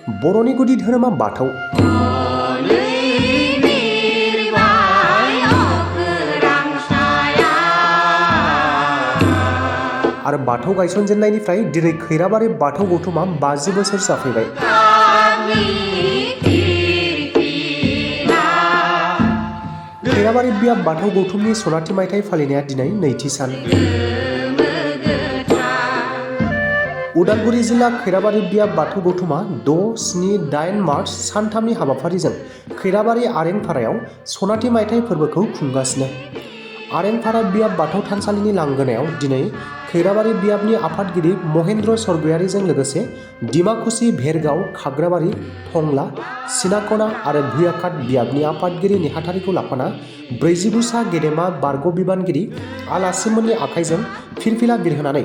बर'नि गुदि धोरोमा बाथौ। आरो बाथौ गायसनजेननायनिफ्राय दिनै खैराबारि बाथौ गौथुमा 50 बोसोर जाफैबाय। खैराबारि बियाब बाथौ गौथुमनि सनाथि मायथाइ फालिनाया दिनै नैथि सान। उदालगुरि जिल्ला खैराबारि बियाब बाथौ गौथुमा 6, 7, 8 मार्च सानथामनि हाबाफारिजों खैराबारि आरेंपारायाव सनाथि मायथाइ फोरबोखौ खुंगासिनो। आरेंपारा बियाब बाथौ थानसालिनि लांगोनायाव दिनै खैराबारि बियाबनि आफादगिरि महेन्द्र सरगयारिजों लोगोसे डिमाकुसि, भेरगाव, खाग्राबारि, टंला, सिनाकना आरो भुयाकाट बियाबनि आफादगिरि नेहाथारिखौ लाफाना 40 सा गेदेमा बारग' बिबानगिरि आलासिमोननि आखाइजों फिरफिला बिरहोनानै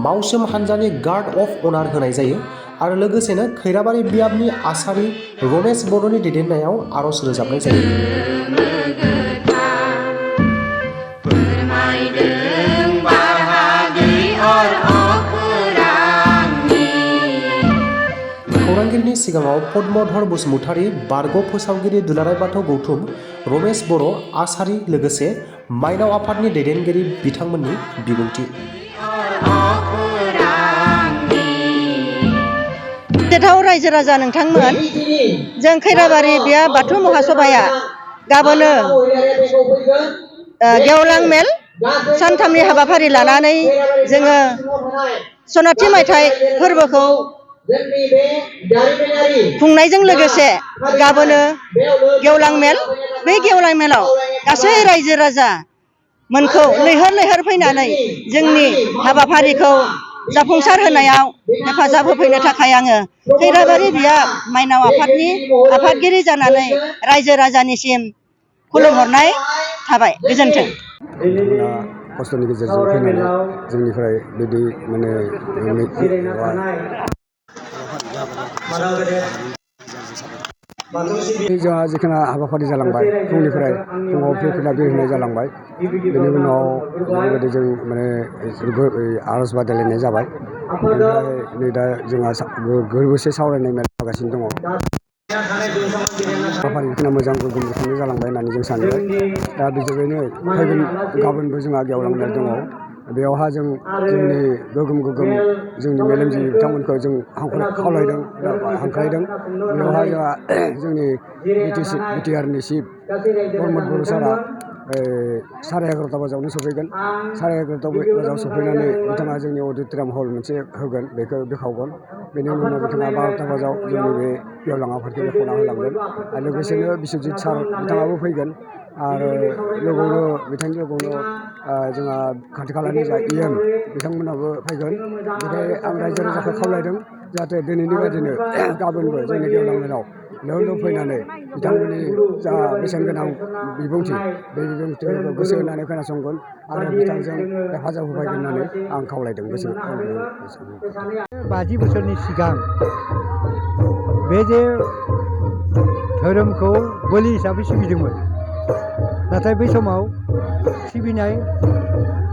मावसोम हान्जानि गार्ड अफ अनार होनाय जायो आरो लोगोसेनो खैराबारि बियाबनि आसारि रमेश बर'नि दैदेननायाव आरज रोजाबनाय जायो। खौरांगिरिनि सिगाङाव पद्मधर बसुमतारी, बारग' फोसावगिरि दुलाराय बाथौ गौथुम रमेश बर', आसारि लोगोसे माइनाव आफादनि दैदेनगिरि बिथांमोननि बिबुंथि। गेदेथाव रायजो राजा नोंथांमोन, जों खैराबारि बियाब बाथौ महासभाया गाबोनो गेवलां मेल सानथामनि हाबाफारि लानानै जोङो सनाथि मायथाइ फोरबोखौ खुंनायजों लोगोसे गाबोनो गेवलां मेल, बे गेवलां मेलाव गासै रायजो राजा मोनखौ लैहोर लैहोर फैनानै जोंनि हाबाफारिखौ जाफुंसार होनायाव हेफाजाब होफैनो थाखाय आङो खैराबारि बियाब माइनाव आफादनि आफादगिरि जानानै रायजो राजानिसिम खुलुमहरनाय थाबाय। गोजोन्थों। खस्थ'नि गेजेरजों फैनानै जोंनिफ्राय बिदि जोंहा जिखिना हाबाफारि जालांबाय, फुंनिफ्राय फुङाव फिरफिला बिरहोनाय जालांबाय, बेनि उनाव बेबायदि जों आर'ज बादायलायनाय जाबाय। ओमफ्राय नै दा जोंहा गोरबोसे सावरायनाय मेल जागासिनो दङ। हाबाफारिफोरा मोजां गोग्गोम रोखोमनि जालांबाय होननानै जों सानो। दा बेजोंनो फैगोन गाबोनबो जोंहा गेवलां मेल दङ। बेयावहा जों जोंनि गोगोम जोंनि मेलेमजिबि बिथांमोनखौ जों खावलायदों, हांख्रायदों। बेयावहा जोंहा जोंनि बिटिआरनि चिफ प्रमद बर' सारा 11:30 बाजायावनो सफैगोन। 11:30 बाजायाव सफैनानै बिथाङा जोंनि अडिट'रियाम हल मोनसे होगोन, बेखौ बेखावगोन। बेनि उनाव बिथाङा 12 बाजायाव जोंनि बे गेवलां आफादखौ बेखेवना होलांगोन। आरो लोगोसेनो बिस्वजित सार बिथाङाबो फैगोन। आरो बिथांनि लोगोआवनो जोंहा खाथि खालानि जा EM बिथांमोनहाबो फैगोन। बेखायनो आं रायजो राजाखौ खावलायदों जाहाथे दिनैनि बायदिनो गाबोनबो जोंनि गेवलां मेलाव लोगो फैनानै बिथांमोननि जा बेसेन गोनां बिबुंथि, बे बिबुंथिखौ गोसो होनानै खोनासंगोन आरो बिथांजों हेफाजाब होफैगोन होननानै आं खावलायदों। 50 बोसोरनि सिगां बे जे धोरोमखौ बोलि हिसाबै सिबिदोंमोन, नाथाय बै समाव सिबिनाय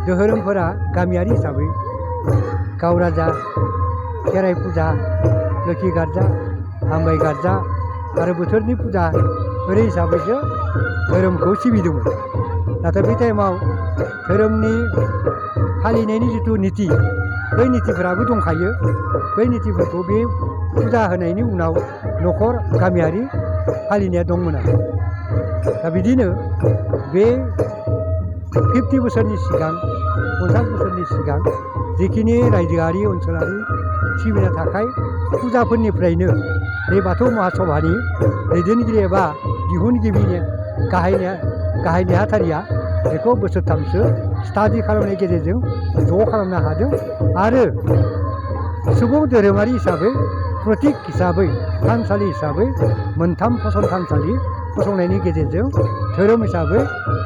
धोरोमफोरा गामियारि हिसाबै गाव राजा, खेराइ फुजा, लोखि गार्जा, हामबाय गार्जा आरो बोथोरनि फुजा ओरै हिसाबैसो धोरोमखौ सिबिदोंमोन। नाथाय बे टाइमाव धोरोमनि फालिनायनि जिथु निति, बै नितिफोराबो दंखायो। बै नितिफोरखौ बे फुजा होनायनि उनाव न'खर गामियारि फालिनाया दंमोन आरो। दा बिदिनो बे 50 बोसोरनि सिगां, 50 बोसोरनि सिगां जिखिनि रायजोआरि ओनसोलारि सिबिनो थाखाय फुजाफोरनिफ्रायनो बे बाथौ महासभानि दैदेनगिरि एबा दिहुनगिरिनि गाहाय नेहाथारिया बेखौ बोसोरथामसो स्टाडि खालामनायनि गेजेरजों ज' खालामनो हादों। आरो सुबुं धोरोमारि हिसाबै, प्रतीक हिसाबै, थानसालि हिसाबै 3 फसंथानसालि फसंनायनि गेजेरजों धोरोम हिसाबै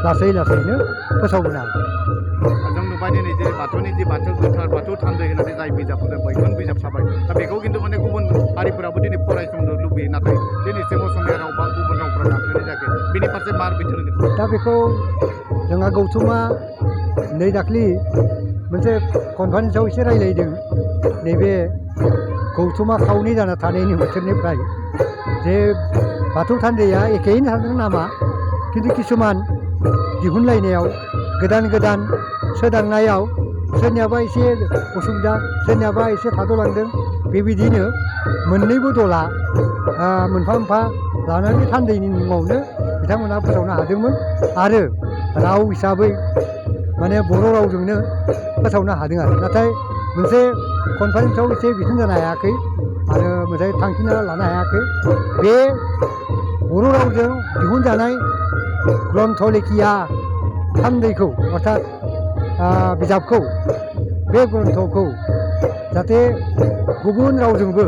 लासै लासैनो फोसावबोनो हादों। जों नुबाय दिनै जे बाथौनि जे बाथौ गोथार बाथौ थान्दै होननानै जाय बिजाबफोर मैखुन बिजाब थाबाय, दा बेखौ खिन्थु गुबुन हारिफोराबो दिनै फरायसंनो लुबैयो, नाथाय दिनैसिम असमिया राव बा गुबुन रावफोरा हाबनानै जायाखै। बेनि फारसे मार बिथोन होगोन? दा बेखौ जोंहा गौथुमा नै दाख्लि मोनसे कनफारेन्सआव एसे रायज्लायदों। नैबे गौथुमा खावनै जाना थानायनि बोथोरनिफ्राय जे बाथौ थान्दैया एखेयैनो थादों नामा खिन्थु किसुमान दिहुनलायनायाव गोदान गोदान सोदांनायाव सोरनियाबा एसे उसुबिदा सोरनियाबा एसे थाद'लांदों बेबायदिनो मोननैबो दला मोनफा मोनफा लानानै थान्दैनि मुङावनो बिथांमोनहा फोसावनो हादोंमोन आरो राव हिसाबै माने बर' रावजोंनो फोसावनो हादों आरो नाथाय मोनसे कनफारेन्सआव एसे बिथोन जानो हायाखै आरो मोजाङै थांखिना लानो हायाखै बे बर' रावजों दिहुनजानाय ग्रन्थ लेखिया थान्दैखौ अर्थात बिजाबखौ बे ग्रन्थखौ जाहाथे गुबुन रावजोंबो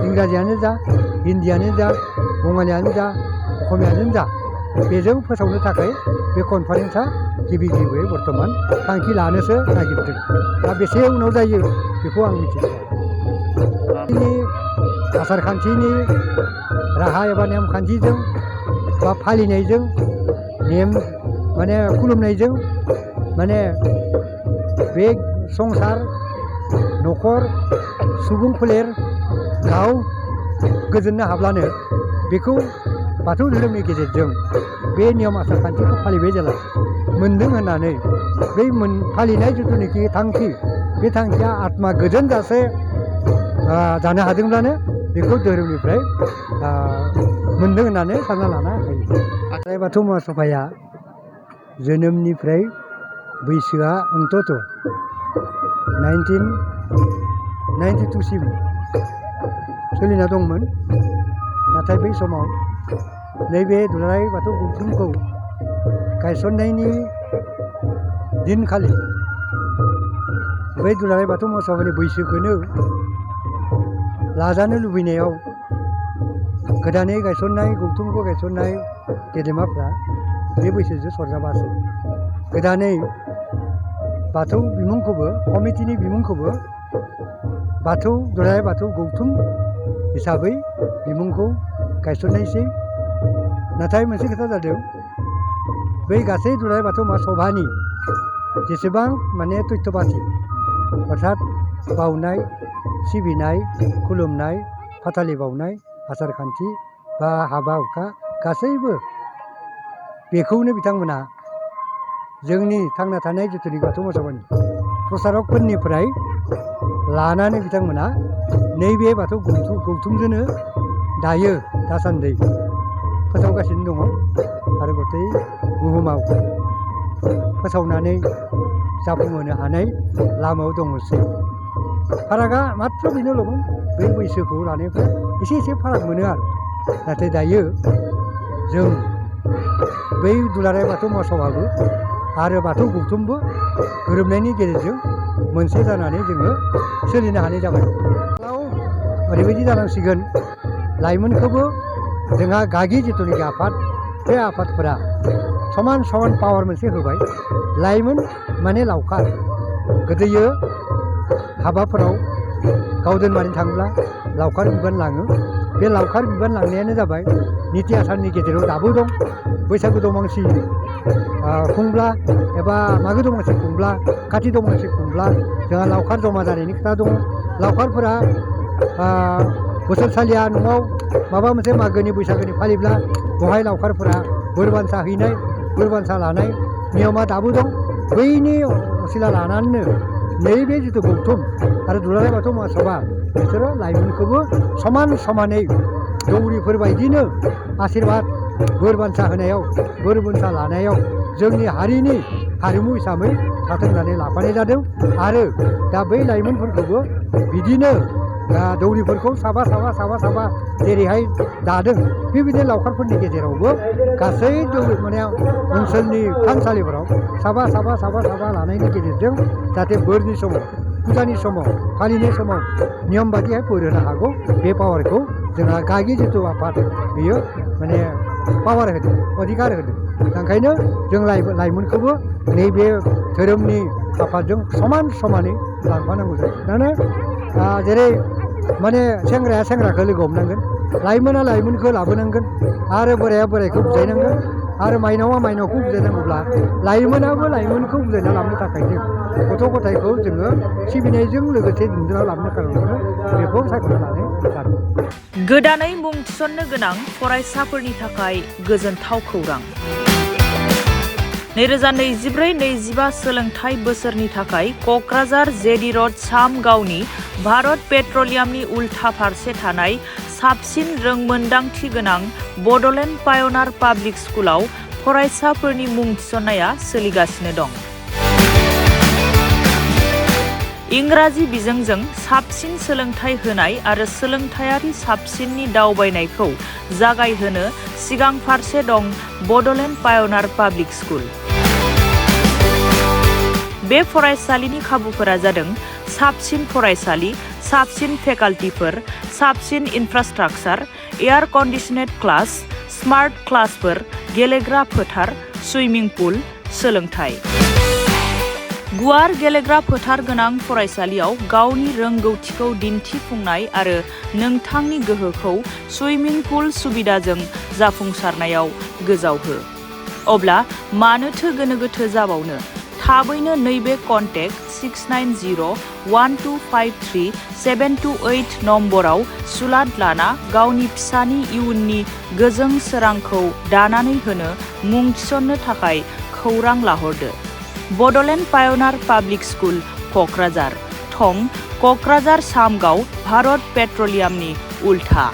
इंराजियानो जा हिन्दीयानो जा बङालियानो जा असमियानो जा बेजों फोसावनो थाखाय बे कनफारेन्सआ गिबि गिबियै बर्थमान थांखि लानोसो नागिरदों दा बेसे उनाव जायो बेखौ आं मिथिया आसार खान्थिनि राहा एबा नेमखान्थिजों बा फालिनायजों नेम माने खुलुमनायजों माने बे संसार न'खर सुबुं फोलेर गाव गोजोननो हाब्लानो बेखौ बाथौ धोरोमनि गेजेरजों बे नियम आसार खान्थिखौ फालिबाय जेला मोनदों होननानै बै फालिनाय जिथुनाखि थांखि बे थांखिया आत्मा गोजोन जासे जानो हादोंब्लानो बेखौ धोरोमनिफ्राय मोनदों होननानै सानना लानो हायो। नाथाय बाथौ महासभाया जोनोमनिफ्राय बैसोआ अन्तत 1992 सिम सोलिना दंमोन नाथाय बै समाव नैबे दुलाराय बाथौ गौथुमखौ गायसननायनि दिनखालि बै दुलाराय बाथौ महासभानि बैसोखौनो लाजानो लुबैनायाव गोदानै गायसननाय गौथुमखौ गायसननाय गेदेमाफ्रा बे बैसोजों सरजाबासो गोदानै बाथौ बिमुंखौबो कमिटिनि बिमुंखौबो बाथौ दुलाराय बाथौ गौथुम हिसाबै बिमुंखौ गायसननायसै नाथाय मोनसे खोथा जादों बै गासै दुलाराय बाथौ महासभानि जेसेबां माने तथ्यपाथि अर्थात बावनाय सिबिनाय खुलुमनाय फाथालि बावनाय आसार खान्थि बा हाबा हुखा गासैबो बेखौनो बिथांमोना जोंनि थांना थानाय जिथुनि बाथौ महासभानि प्रसारकफोरनिफ्राय लानानै बिथांमोना नैबे बाथौ गौथुमजोंनो दायो दासान्दि फोसावगासिनो दङ आरो गथै बुहुमाव फोसावनानै जाफुंहोनो हानाय लामायाव दङसै फारागा मात्र बेनोल'मोन बै बैसोखौ लानायफ्रा एसे एसे फाराग मोनो आरो नाथाय दायो जों बै दुलाराय बाथौ महासभाबो आरो बाथौ गौथुमबो गोरोबनायनि गेजेरजों मोनसे जानानै जोङो सोलिनो हानाय जाबाय। ओरैबायदि जानांसिगोन लाइमोनखौबो जोंहा गागि जिथुनाखि आफाद बे आफादफोरा समान समान पावार मोनसे होबाय लाइमोन माने लावखार गोदोयो हाबाफोराव गाव दोननानै थाङोब्ला लावखार बिबान लाङो बे लावखार बिबान लांनायानो जाबाय निति आसारनि गेजेराव दाबो दं बैसागु दमांसि खुंब्ला एबा मागो दमांसि खुंब्ला काति दमांसि खुंब्ला जोंहा लावखार जमा जानायनि खोथा दङ लावखारफोरा बोसोरसालिया न'आव माबा मोनसे मागोनि बैसागोनि फालिब्ला बेवहाय लावखारफोरा बोरबानसा हैनाय बोरबानसा लानाय नियमा दाबो दं बैनि असिला लानानैनो नैबे जिथु गौथुम आरो दुलाराय बाथौ महासभा बिसोरो लाइमोनखौबो समान समानै दौरिफोर बायदिनो आशीर्बाद बोरबानसा होनायाव बोरबानसा लानायाव जोंनि हारिनि हारिमु हिसाबै थाथों होननानै लाफानाय जादों आरो दा बै लाइमोनफोरखौबो बिदिनो दौरिफोरखौ साबा जेरैहाय दादों बेबायदिनो लावखारफोरनि गेजेरावबो गासै माने ओनसोलनि थानसालिफोराव साबा लानायनि गेजेरजों जाहाथे बोरनि समाव फुजानि समाव फालिनाय समाव नियम बादिहाय बोर होनो हागौ बे पावारखौ जोंहा गागि जिथु आफाद बेयो माने पावार होदों अधिकार होदों ओंखायनो जों लाइमोनखौबो नैबे धोरोमनि आफादजों समानै लांफानांगौ जायो दाना जेरै माने सेंग्राया सेंग्राखौ लोगो हमनांगोन लाइमोना लाइमोनखौ लाबोनांगोन आरो बोराया बोरायखौ बुजायनांगोन आरो माइनावा माइनावखौ बुजायनांगौब्ला लाइमोनाबो लाइमोनखौ बुजायना लाबोनो थाखायनो गथ' गथायखौ जोङो सिबिनायजों लोगोसे दिन्थिना लाबोनो खारनावनो बेखौ सायख'ना लानाय जादों। गोदानै मुं थिसननो गोनां फरायसाफोरनि थाखाय गोजोनथाव खौरां। 2024-25 सोलोंथाइ बोसोरनि थाखाय क'क्राझार जेडि र'ड सामगावनि भारत पेट्रलियामनि उल्था फारसे थानाय साबसिन रोंमोन्दांथि गोनां बड'लेण्ड पाय'नार पाब्लिक स्कुलाव फरायसाफोरनि मुं थिसननाया सोलिगासिनो दं। इंराजि बिजोंजों साबसिन सोलोंथाइ होनाय आरो सोलोंथायारि साबसिननि दावबायनायखौ जागायहोनो सिगां फारसे दं बड'लेण्ड पाय'नार पाब्लिक स्कुल। बे फरायसालिनि खाबुफोरा जादों साबसिन फरायसालि, साबसिन फेकाल्टिफोर, साबसिन इनफ्रास्ट्राक्चार, एयार कन्डिशनेड क्लास, स्मार्ट क्लासफोर, गेलेग्रा फोथार, सुइमिं पुल, सोलोंथाइ। गुवार गेलेग्रा फोथार गोनां फरायसालियाव गावनि रोंगौथिखौ दिन्थिफुंनाय आरो नोंथांनि गोहोखौ सुइमिं पुल सुबिदाजों जाफुंसारनायाव गोजावहो। अब्ला मानोथो गोनो गोथो जाबावनो? थाबैनो नैबे कन्टेक्ट 6901253728 नम्बराव सुलाद लाना गावनि फिसानि इयुननि गोजों सोरांखौ दानानै होनो मुं थिसननो थाखाय खौरां लाहरदो। Bodoland pioneer public school, Kokrajhar. थं क'क्राझार सामगाव भारत पेट्रलियामनि उल्था।